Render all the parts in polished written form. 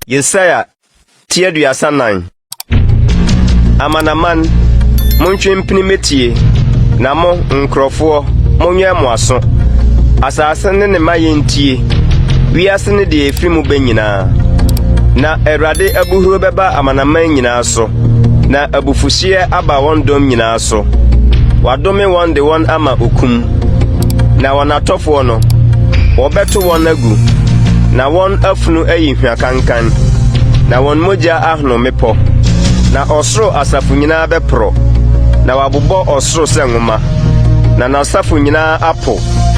Yesaia ti 34. Amanaman, montwe mpini mmetie, na mo, nkurɔfoɔ, monwɛn mo aso. Asase ne ne mayɛ ntie, wiase ne deɛ ɛfiri mu ba nyinaa. Na Awurade abuhuro bɛba amanaman nyinaa so, na abufuhyeɛ aba wɔn dɔm nyinaa so. Wadome wɔn de wɔn ama okum, na wɔn atɔfoɔ no, wɔbɛto wɔn agu, na wɔn afunu ayi hwa kankan, na wɔn mogya ahono mmepɔ. Na ɔsoro asafo nyinaa bɛporɔ, na wɔabobɔ ɔsoro sɛ nwoma, na n'asafo nyinaa apo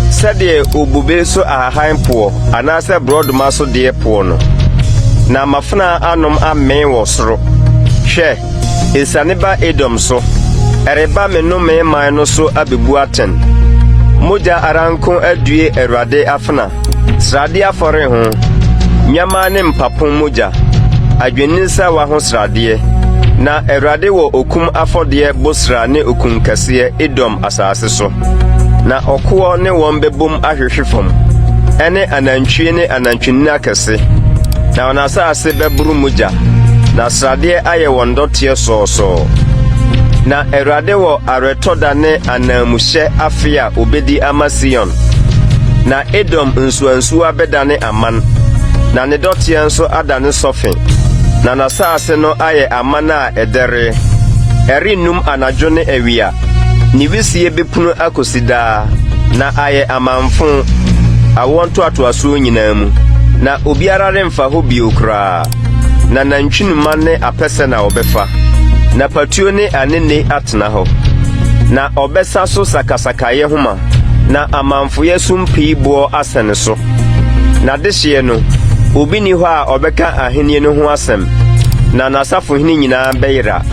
sɛdeɛ obobe so ahahan poɔ anaasɛ borɔdɔma so deɛ poɔ no. Na m'afenaa anom amee wɔ soro. Hwɛ, esiane ba Edom so, ɛreba me nnome man no so abebu atɛn. Mogya ara nko adue Awurade afena, sradeɛ afɔre ho, nnwammaa ne mpapo mogya, adwennini sawa ho sradeɛ. Na Awurade wɔ okum afɔdeɛ Bosra ne okunkɛseɛ Edom asase so. Na ɔkoɔ ne wɔn bɛbom ahwehwe fam, ɛne anantwie ne anantwinini akɛse, na wɔn asase bɛboro mogya, na sradeɛ ayɛ wɔn dɔteɛ sɔɔsɔɔ. Na Awurade wɔ awerɛtɔ da ne ananmuhyɛ afe a obedi ama Sion. Na Edom nsuwansuwa bɛdane aman, na ne dɔteɛ nso adane sɔfe, na n'asase no ayɛ aman a ɛdɛre. Ɛrennum anadwo ne awia, ne wisie bɛpunu akosi daa, na ayɛ amamfo, awoɔ ntoatoasoɔ nyinaa mu, na obiara remfa hɔ bio koraa. Na nantwinoma ne apɛsɛ na wɔbɛfa, na patuo ne anene atena hɔ. Na ɔbɛsa so sakasakayɛ homa, na amamfoyɛ sumpii boɔ asɛne so. N'adehyeɛ no, obi nni hɔ a ɔbɛka ahennie no ho asɛm, na n'asafohene nyinaa bɛyera.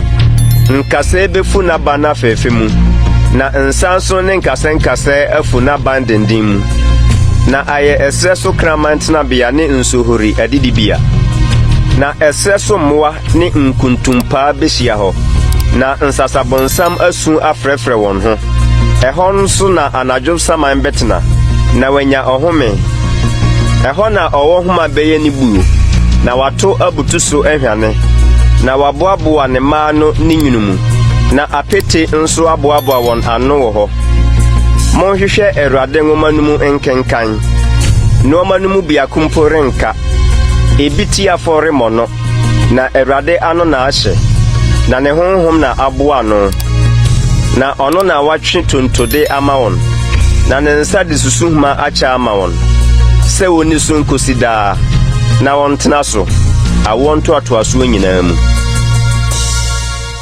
Nkasɛɛ bɛfu n'aban afɛɛfɛ mu, na nsanso ne nkasɛnkasɛɛ afu n'aban denden mu, na ayɛ ɛserɛ so kraman tenabea ne nsohori adidibea. Na ɛserɛ so mmoa ne nkuntumpaa behyia hɔ, na nsasabonsam asu afrɛfrɛ wɔn ho. Ɛhɔ nso na anadwo saman bɛtena, na wanya ɔhome. Ɛhɔ na ɔwɔ homa bɛyɛ ne buo, na wato abutu so ahwane, na waboaboa ne mma ano ne nwunu mu, na apete nso aboaboa wɔn ano wɔ hɔ. Monhwehwɛ Awurade nwoma no mu nkenkan. Nneɛma no mu biako mpo renka. Ebi tiafo remmɔ no, na Awurade ano na ahyɛ, na ne honhom na aboa ano. Na ɔno na watwe tontode ama wɔn, na ne nsa de susuhoma akyɛ ama wɔn, sɛ wonni so nkosi daa, na wɔntena so, awoɔ ntoatoasoɔ nyinaa mu.